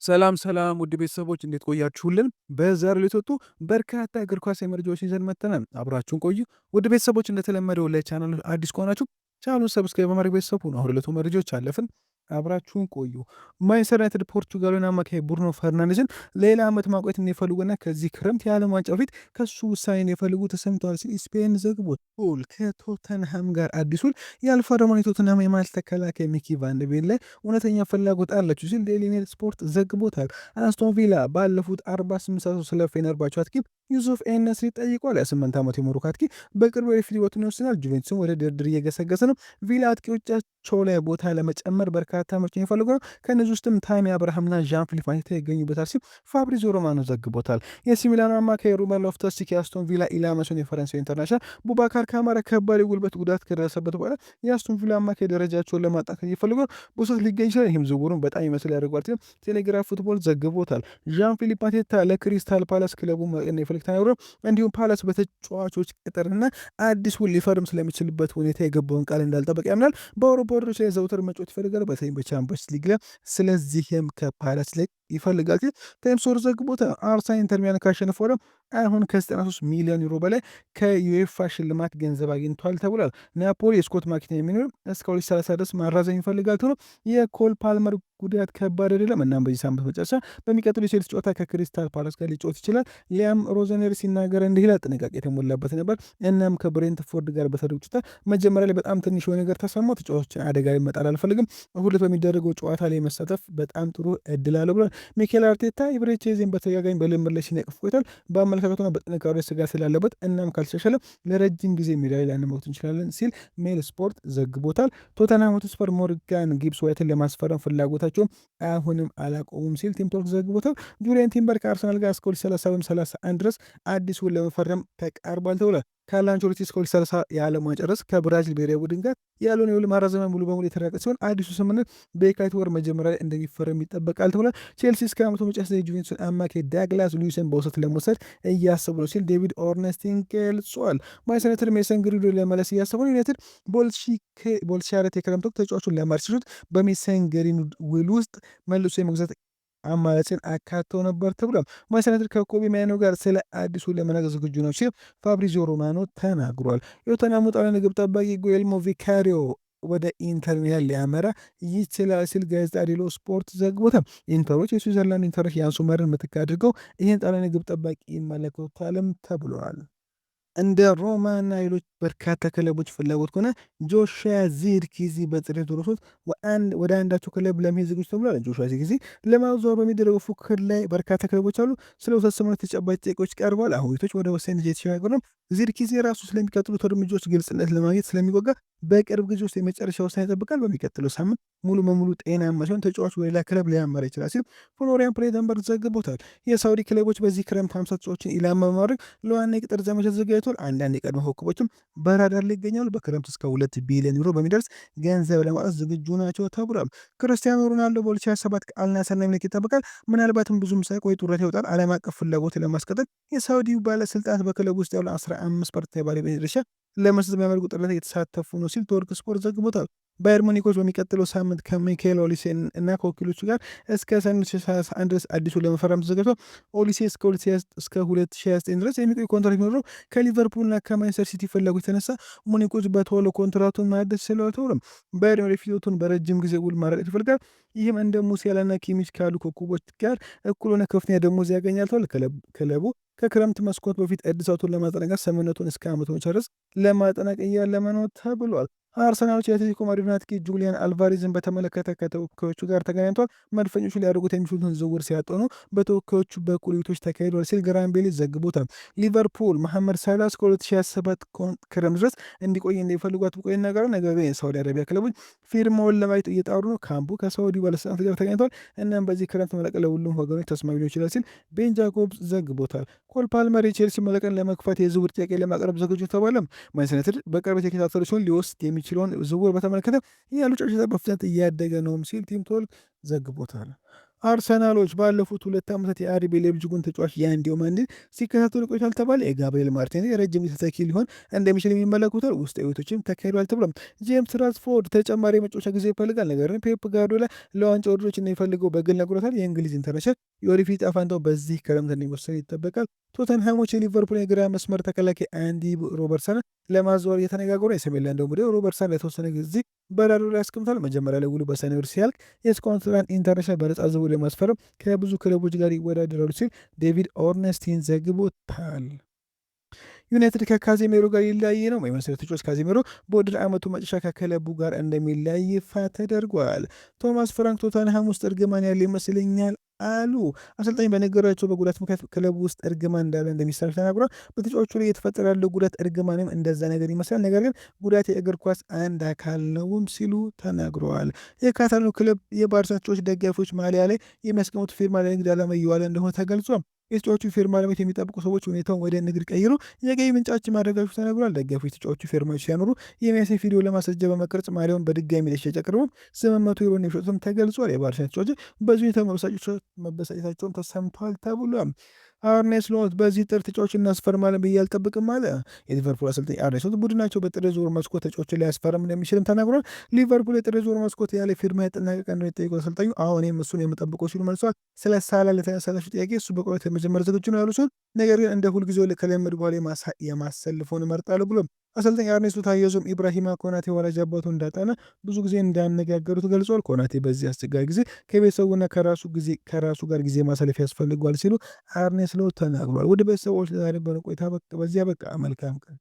ሰላም ሰላም ውድ ቤተሰቦች፣ እንዴት ቆያችሁልን? በዛሬው ዕለት የወጡ በርካታ እግር ኳስ መረጃዎችን ይዘን መጥተናል። አብራችሁን ቆዩ። ውድ ቤተሰቦች፣ እንደተለመደው ለቻናሉ አዲስ ከሆናችሁ ቻናሉን subscribe በማድረግ ቤተሰብ ሁኑ። አሁን ለዕለቱ መረጃዎች አለፍን። አብራችሁን ቆዩ። ማንቸስተር ዩናይትድ ፖርቹጋሉን አማካይ ብሩኖ ፈርናንዴዝን ሌላ ዓመት ማቆየት እንደሚፈልጉና ከዚህ ክረምት የዓለም ዋንጫ በፊት ከሱ ውሳኔ እንደሚፈልጉ ተሰምተዋል ሲል ስፔን ዘግቦት። ከቶተንሃም ጋር አዲስ ውል ያልፈረመውን የቶተንሃም የመሃል ተከላካይ ሚኪ ቫን ደ ቬን ላይ እውነተኛ ፍላጎት አላቸው ሲል ዴይሊ ሜል ስፖርት ዘግቦታል። አስቶን ቪላ ባለፉት 48 ሰዓታት ስለ ፌነርባቸው አጥቂ ዩሱፍ ኤነስሪ ጠይቋል። 28 ዓመቱ የሞሮኮ አጥቂ በቅርቡ የወደፊት ሕይወቱን ይወስናል። ጁቬንቱስም ወደ ድርድር እየገሰገሰ ነው። ቪላ አጥቂዎቻቸው ላይ ቦታ ለመጨመር በርካታ ምርጫ የሚፈልጉ ነው። ከእነዚህ ውስጥም ታሚ አብርሃምና ዣን ፊሊፕ ማቴታ ይገኙበታል ሲል ፋብሪዚዮ ሮማኖ ዘግቦታል። የኤሲ ሚላኑ አማካይ ሩበን ሎፍተስ ቺክ የአስቶን ቪላ ኢላማ ሲሆን የፈረንሳይ international ቡባካር ካማራ ከባድ የጉልበት ጉዳት ከደረሰበት በኋላ የአስቶን ቪላ አማካይ ደረጃቸውን ለማጣት እየፈለጉ ነው። በውሰት ሊገኝ ይችላል። ይህም ዝውውሩን በጣም ይመስል ያደርገዋል ሲል ቴሌግራፍ ፉትቦል ዘግቦታል። ዣን ፊሊፕ ማቴታ ለክሪስታል ፓላስ ክለቡ እንደሚፈልግ ተናግሮ እንዲሁም ፓላስ በተጫዋቾች ቅጥርና አዲስ ውል ሊፈርም ስለሚችልበት ሁኔታ የገባውን ቃል እንዳልጠበቀ ያምናል። በአውሮፓ ውድድሮች ላይ ዘውትር መጫወት ይፈልጋል፣ በተለይም በቻምፒየንስ ሊግ ላይ። ስለዚህም ከፓላስ ላይ ይፈልጋል ሲል ታይምስ ዘግቦታል። አርሰናል ኢንተር ሚላን ካሸነፈ በኋላ አሁን ከ93 ሚሊዮን ዩሮ በላይ ከዩኤፋ ሽልማት ገንዘብ አግኝቷል ተብሏል። ናፖሊ የስኮት ማክቶሚናይን እስከ 2030 ድረስ ማራዘም ይፈልጋል ተብሎ የኮል ፓልመር ጉዳት ከባድ አይደለም። እናም በዚህ ሳምንት መጨረሻ በሚቀጥሉ የቼልሲ ጨዋታ ከክሪስታል ፓላስ ጋር ሊጫወት ይችላል። ሊያም ሮዘኔር ሲናገር እንዲህ ይላል፣ ጥንቃቄ የተሞላበት ነበር። እናም ከብሬንትፎርድ ጋር በተደረገው ጨዋታ መጀመሪያ ላይ በጣም ትንሽ የሆነ ነገር ተሰማው። ተጫዋቾችን አደጋ ላይ መጣል አልፈልግም። እሁድ ዕለት በሚደረገው ጨዋታ ላይ መሳተፍ በጣም ጥሩ እድል አለው ብሏል። ሚኬል አርቴታ ኤቤሬቺ ኤዜን በተደጋጋሚ በልምምድ ላይ ሲነቅፍ ቆይቷል። በአመለካከቱና በጥንካሬው ስጋት ስላለበት እናም ካልተሻሻለ ለረጅም ጊዜ ሜዳ ላይ ላንመለከት እንችላለን ሲል ሜል ስፖርት ዘግቦታል። ቶተንሃም ሆትስፐር ሞርጋን ጊብስ ዋይትን ለማስፈረም ፍላጎታቸው አሁንም አላቆሙም ሲል ቲም ቶክ ዘግቦታል። ጁሪየን ቲምበር ከአርሰናል ጋር እስከ 2030 ወይም 31 ድረስ አዲስ ውል ለመፈረም ተቃርቧል ተብሏል። ካርሎ አንቸሎቲ እስከ 2030 የዓለም ዋንጫ ድረስ ከብራዚል ብሔራዊ ቡድን ጋር ያለውን የውል ማራዘሚያ ሙሉ በሙሉ የተረጋገጠ ሲሆን አዲሱ ስምምነት በየካቲት ወር መጀመሪያ ላይ እንደሚፈረም ይጠበቃል ተብሏል። ቼልሲ እስከ ዓመቱ መጨረሻ የጁቬንቱስን አማካይ ዳግላስ ሉዊስን በውሰት ለመውሰድ እያሰቡ ነው ሲል ዴቪድ ኦርነስቲን ገልጿል። ማንቸስተር ዩናይትድ ሜሰን ግሪንውድን ለመመለስ እያሰቡ ነው። ዩናይትድ በ2024 የክረምት ወቅት ተጫዋቹን ለማርሲሉት በሜሰን ግሪንውድ ውል ውስጥ መልሶ የመግዛት አማራጭን አካተው ነበር ተብሏል። ማንቸስተር ዩናይትድ ከኮቢ ማይኖ ጋር ስለ አዲሱ ለመነጋገር ዝግጁ ነው ሲል ፋብሪዚዮ ሮማኖ ተናግሯል። የቶተንሃሙ ጣሊያን ግብ ጠባቂ ጉሌልሞ ቪካሪዮ ወደ ኢንተር ሚላን ሊያመራ ይችላል ሲል ጋዜጣ ዴሎ ስፖርት ዘግቦታል። ኢንተሮች የስዊዘርላንድ ኢንተሮች ያን ሶመርን ምትክ አድርገው ይህን ጣሊያን ግብ ጠባቂ ይመለከቱታልም ተብሏል። እንደ ሮማ እና ሌሎች በርካታ ክለቦች ፍላጎት ከሆነ ጆሹዋ ዚርክዚ በጥር ወር ወደ አንዳቸው ክለብ ለመሄድ ዝግጁ ተብሏል። ጆሹዋ ዚርክዚ ለማዘዋወር በሚደረገው ፉክክር ላይ በርካታ ክለቦች አሉ። ስለ ውሰት ስምምነት ተጨባጭ ጥያቄዎች ቀርበዋል። አሁን ውይይቶች ወደ ወሳኝ ደረጃ የተሸጋገሩ ነው። ዚርክዚ ራሱ ስለሚቀጥሉት እርምጃዎች ግልጽነት ለማግኘት ስለሚጓጓ በቅርብ ጊዜ ውስጥ የመጨረሻ ውሳኔ ይጠብቃል። በሚቀጥለው ሳምንት ሙሉ በሙሉ ጤናማ ሲሆን ተጫዋቹ ወደ ሌላ ክለብ ሊያመራ ይችላል ሲል ፍሎሪያን ፕሌተንበርግ ዘግቦታል። የሳውዲ ክለቦች በዚህ ክረምት 50 ተጫዋቾችን ኢላማ በማድረግ ለዋና የቅጥር ዘመቻ ተዘጋጅቷል። አንዳንድ የቀድሞ ኮከቦችም በራዳር ላይ ይገኛሉ። በክረምት እስከ 2 ቢሊዮን ዩሮ በሚደርስ ገንዘብ ለማውጣት ዝግጁ ናቸው ተብሏል። ክርስቲያኖ ሮናልዶ በ2027 ከአልናስር እንደሚለቅ ይጠበቃል። ምናልባትም ብዙም ሳይቆይ ጡረታ ይወጣል። ዓለም አቀፍ ፍላጎት ለማስቀጠል የሳውዲ ባለስልጣናት በክለብ ውስጥ ያለው 15% የባለቤት ድርሻ ለመስጠት በሚያደርጉ ጥረት እየተሳተፉ ነው ሲል ቶርክ ስፖርት ዘግቦታል። ባየር ሙኒኮች በሚቀጥለው ሳምንት ከሚካኤል ኦሊሴ እና ከወኪሎቹ ጋር እስከ ሰኔ 2031 ድረስ አዲሱ ለመፈረም ተዘጋጅቷል። ኦሊሴ እስከ 2029 ድረስ የሚቆይ ኮንትራት የሚኖረው ከሊቨርፑል እና ከማንቸስተር ሲቲ ፍላጎት የተነሳ ሙኒኮች በቶሎ ኮንትራቱን ማደስ ችለዋል ተብሏል። ባየር ወደፊቱን በረጅም ጊዜ ውል ማረጋገጥ ይፈልጋል። ይህም እንደ ሙሲያላና ኪሚች ካሉ ኮከቦች ጋር እኩል ሆነ ከፍተኛ ደሞዝ ያገኛል ተብሏል። ክለቡ ከክረምት መስኮት በፊት እድሳቱን ለማጠናቀቅ ስምምነቱን እስከ ዓመቱ መጨረስ ለማጠናቀቅ እያለመ ነው ተብሏል። አርሰናሎች የአትሌቲኮ ማድሪድ አጥቂ ጁሊያን አልቫሬዝን በተመለከተ ከተወካዮቹ ጋር ተገናኝቷል። መድፈኞቹ ሊያደርጉት የሚችሉትን ዝውውር ሲያጠኑ በተወካዮቹ በኩል ውይይቶች ተካሂደዋል ሲል ግራምቤሊ ዘግቦታል። ሊቨርፑል መሐመድ ሳላህ እስከ 2027 ክረምት ድረስ እንዲቆይ እንደሚፈልጉ አጥብቆ ይናገራል። ነገር ግን የሳውዲ አረቢያ ክለቦች ፊርማውን ለማየት እየጣሩ ነው። ካምፑ ከሳውዲ ባለስልጣናት ጋር ተገናኝቷል። እናም በዚህ ክረምት መልቀቅ ለሁሉም ወገኖች ተስማሚ ሊሆን ይችላል ሲል ቤን ጃኮብስ ዘግቦታል። ኮል ፓልመር የቼልሲ መልቀቅን ለመግፋት የዝውውር ጥያቄ ለማቅረብ ዝግጁ ተባለ። ማንቸስተር ዩናይትድ በቅርበት የተከታተሉ ሲሆን ሊወስድ የሚችለውን ዝውውር በተመለከተ ያሉ ጨዋታ በፍጥነት እያደገ ነውም ሲል ቲም ቶልክ ዘግቦታል። አርሰናሎች ባለፉት 2 ዓመታት የአርቢ ሌፕዚጉን ተጫዋች ያን ዲዮማንዴን ሲከታተሉ ቆይቷል ተባለ። የጋብሪኤል ማርቲኔሊ የረጅም ጊዜ ተተኪ ሊሆን እንደሚችል የሚመለከቱታል። ውስጥ ውይይቶችም ተካሂዷል ተብሏል። ጄምስ ራሽፎርድ ተጨማሪ የመጫወቻ ጊዜ ይፈልጋል። ነገር ግን ፔፕ ጓርዲዮላ ለዋንጫ ውድድሮች እንደሚፈልገው በግል ነግሮታል። የእንግሊዝ international የወደፊት ዕጣ ፈንታው በዚህ ክረምት እንደሚወሰን ይጠበቃል። ቶተንሃሞች የሊቨርፑል የግራ መስመር ተከላካይ አንዲ ሮበርትሰን ለማዘዋወር እየተነጋገሩ፣ የሰሜን ለንደን ቡድን ሮበርትሰን ለተወሰነ ጊዜ በራዶ ላይ ያስቀምጣል። መጀመሪያ ላይ ውሉ በሰኔ ወር ሲያልቅ የስኮትላንድ international በነጻ ዝውውር ለማስፈረም ከብዙ ክለቦች ጋር ይወዳደራሉ ሲል ዴቪድ ኦርነስቲን ዘግቦታል። ዩናይትድ ከካዜሜሮ ጋር ሊለያይ ነው። የመሰረቱ ተጫዋች ካዜሜሮ በውድድር ዓመቱ መጨረሻ ከክለቡ ጋር እንደሚለያይ ይፋ ተደርጓል። ቶማስ ፍራንክ ቶተንሃም ውስጥ እርግማን ያለ ይመስለኛል አሉ። አሰልጣኝ በነገራቸው በጉዳት ምክንያት ክለቡ ውስጥ እርግማን እንዳለ እንደሚሰራ ተናግሯል። በተጫዋቹ ላይ እየተፈጠረ ያለው ጉዳት እርግማንም እንደዛ ነገር ይመስላል። ነገር ግን ጉዳት የእግር ኳስ አንድ አካል ነውም ሲሉ ተናግረዋል። የካታላኑ ክለብ የባርሳ ተጫዋች ደጋፊዎች ማሊያ ላይ የሚያስቀምጡት ፊርማ ለንግድ ዓላማ እየዋለ እንደሆነ ተገልጿል። የተጫዋቹ ፊርማ ለማየት የሚጠብቁ ሰዎች ሁኔታውን ወደ ንግድ ቀይሮ የገቢ ምንጫችን ማድረጋቸው ተነግሯል። ደጋፊዎች ተጫዋቹ ፊርማዎች ሲያኖሩ የሚያሳይ ቪዲዮ ለማስረጃ በመቅረጽ ማሊያውን በድጋሚ ለሽያጭ አቅርበው 800 ዩሮ እንደሚሸጡትም ተገልጿል። የባርሴሎና ተጫዋቾች በዚህ ሁኔታ መበሳጨታቸውም ተሰምቷል ተብሏል። አርኔ ስሎት በዚህ ጥር ተጫዋች እናስፈርማለን ብዬ አልጠብቅም አለ። የሊቨርፑል አሰልጣኝ አርኔ ስሎት ቡድናቸው በጥር ዝውውር መስኮት ተጫዋችን ሊያስፈርም እንደሚችልም ተናግሯል። ሊቨርፑል የጥር ዝውውር መስኮት ያለ ፊርማ ያጠናቀቀ እንደሆነ የጠየቁት አሰልጣኙ አዎ እኔም እሱን የምጠብቀው ሲሉ መልሰዋል። ስለ ሳላ ለተነሳላቸው ጥያቄ እሱ በቆይታ የመጀመር ዝግጁ ነው ያሉ ሲሆን ነገር ግን እንደ ሁልጊዜው ከለመዱ በኋላ የማሰልፈውን እመርጣለሁ ብሎ አሰልጣኝ አርኔ ስሎት አያይዞም ኢብራሂማ ኮናቴ ወላጅ አባቱ እንዳጣና ብዙ ጊዜ እንዳነጋገሩት ገልጿል። ኮናቴ በዚህ አስቸጋሪ ጊዜ ከቤተሰቡና ከራሱ ጋር ጊዜ ማሳለፍ ያስፈልገዋል ሲሉ አርኔ ስሎት ተናግሯል። ውድ ቤተሰቦች ለዛሬ በቆይታ በዚያ በቃ። መልካም ቀን።